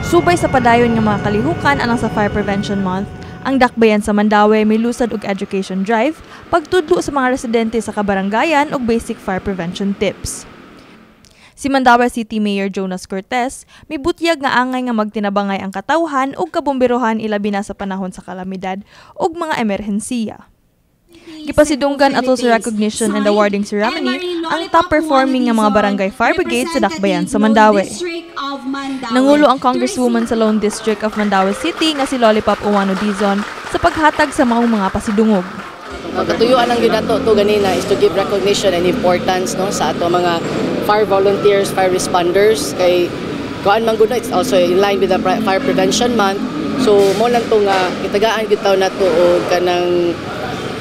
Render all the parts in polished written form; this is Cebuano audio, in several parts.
Subay sa padayon nga mga kalihukan alang sa Fire Prevention Month, ang Dakbayan sa Mandaue milusad og education drive pagtudlo sa mga residente sa kabaranggayan og basic fire prevention tips. Si Mandaue City Mayor Jonas Cortez mibutyag nga angay nga magtinabangay ang katawhan ug kabomberohan, ilabi na sa panahon sa kalamidad ug mga emerhensiya. Gipasidunggan atol sa recognition and awarding ceremony ang top performing nga mga barangay fire brigade sa Dakbayan sa Mandaue. Nangulo ang congresswoman sa Lone District of Mandaue City nga si Lollipop Ouano Dizon sa paghatag sa maong mga pasidungog. Ang katuyuan lang gyud nato to ganina is to give recognition and importance, no, sa ato mga fire volunteers, fire responders, kay kuan man gud, no, it's also in line with the Fire Prevention Month. So mao lang to nga gitagaan gyud taw nato og kanang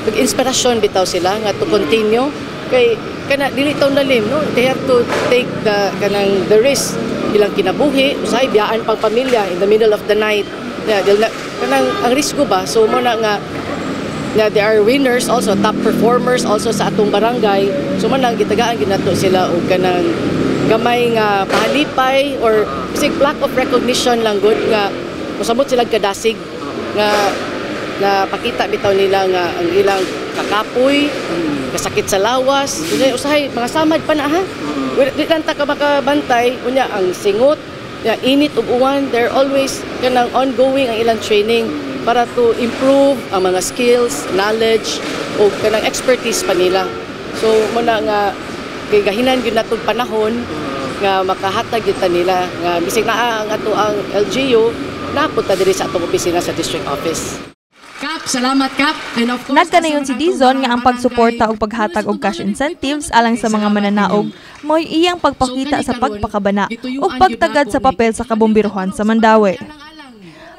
pag-inspirasyon bitaw sila nga to continue, kay kana dili taw lalim, no, they have to take the kanang the risk, ilang kinabuhi, usahay biyaan pang pamilya in the middle of the night. Yeah, dil na, kanang ang risgo ba. So mao na nga na they are winners also, top performers also sa atong barangay. So mao nang gitagaan gyud nato sila og kanang gamay nga pahalipay or bisig plaque of recognition lang gud nga mosamot sila kadasig nga na pakita bitaw nila nga ang ilang kakapoy, kasakit sa lawas, unya usahay mga samad pa na, ha. Di lang ta ka makabantay, unya ang singot, ya, init ug uwan, they're always kanang ongoing ang ilang training para to improve ang mga skills, knowledge o kanang expertise pa nila. So mao na nga kay gahinan gyud natong panahon nga makahatag gyud ta nila nga bisig naa ang ato ang LGU, napunta diri sa atong opisina sa district office. Kap, salamat, Kap. And of course, Nagkanayon si Dizon nga ang pagsuporta ug paghatag og cash incentives alang sa mga mananaog mo'y iyang pagpakita sa pagpakabana ug pagtagad sa papel sa kabomberohan sa Mandaue.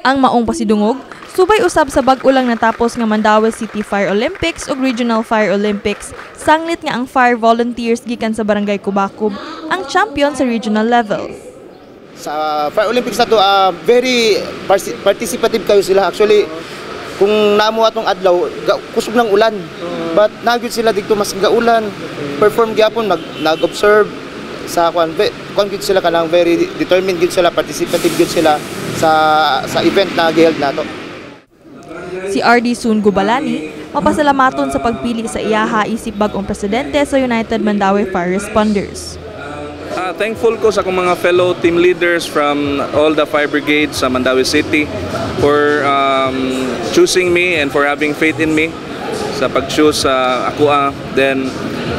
Ang maong pasidungog subay usab sa bag-o lang natapos nga Mandaue City Fire Olympics ug Regional Fire Olympics, sanglit nga ang fire volunteers gikan sa Barangay Kubakob ang champion sa regional level. Sa Fire Olympics na to, very participative kayo sila. Actually, kung namo atong adlaw, kusog ng ulan. But naa gyud sila didto mas gaulan. Perform gyapon, nag-observe sa kwan, kwan gyud sila, kanang very determined gyud sila, participative gyud sila sa event na giheld nato. Si RD Soon Gubalani mapasalamaton sa pagpili sa iyaha isip bag-ong presidente sa United Mandaue Fire Responders. Thankful ko sa akong mga fellow team leaders from all the fire brigades sa Mandaue City for choosing me and for having faith in me sa pag-choose sa ako. Then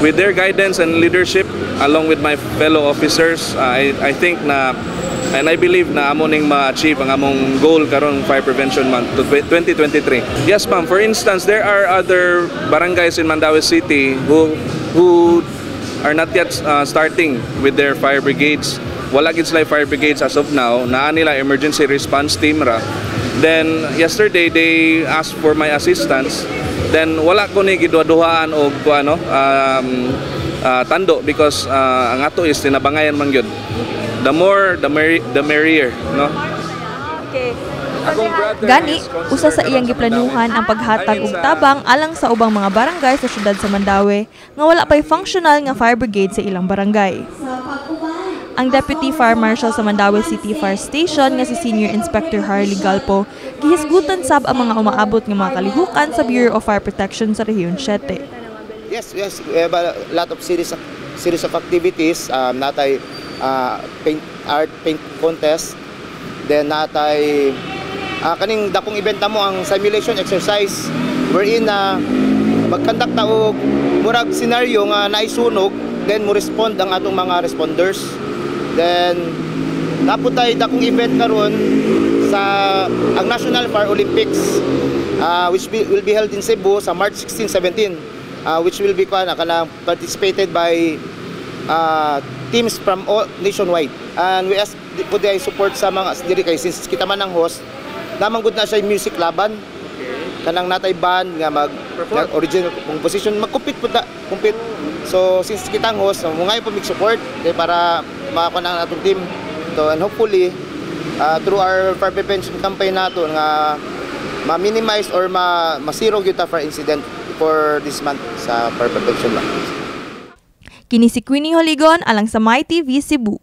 with their guidance and leadership along with my fellow officers, I think na and I believe na amo ning ma-achieve ang among goal karong Fire Prevention Month to 2023. Yes, ma'am, for instance, there are other barangays in Mandaue City who are not yet starting with their fire brigades. Wala gid sila fire brigades as of now. Naa nila emergency response team ra. Then yesterday they asked for my assistance. Then wala ko ni giduha-duhaan og ano tando because ang ato is tinabangayan man gyud. The more the merrier, no? Akong brother Gani, is usa sa considered iyang karon sa giplanuhan Mandaue. Ang paghatag I mean, og tabang alang sa ubang mga barangay sa syudad sa Mandaue nga wala pay functional nga fire brigade sa ilang barangay. Ang Deputy Fire Marshal sa Mandaue City Fire Station nga si Senior Inspector Harley Galpo gihisgutan sab ang mga umaabot nga mga kalihukan sa Bureau of Fire Protection sa Rehiyon 7. Yes, we have a lot of series of activities. Naa tay paint art paint contest. Then naa tay kaning dakong event mo, ang simulation exercise, wherein na mag-conduct ta og murag scenario nga naisunog, then mo respond ang atong mga responders. Then naa pod tay dakong event karon sa ang National Fire Olympics, which will be held in Cebu sa March 16, 17, which will be kuan kanang participated by teams from all nationwide. And we ask pud ay support sa mga diri kay since kita man ang host, naman gud na siya music laban, kanang naa tay band nga mag Perform. Original composition, mag-compete pud ta, compete. So since kita ang host, mo ngayon po mig support kay para makakuha ang atong team so, and hopefully through our fire prevention campaign nato nga ma-minimize or ma ma-zero gyud ta fire incident for this month sa fire prevention month. Kini si Queenie Holigon alang sa MyTV Cebu.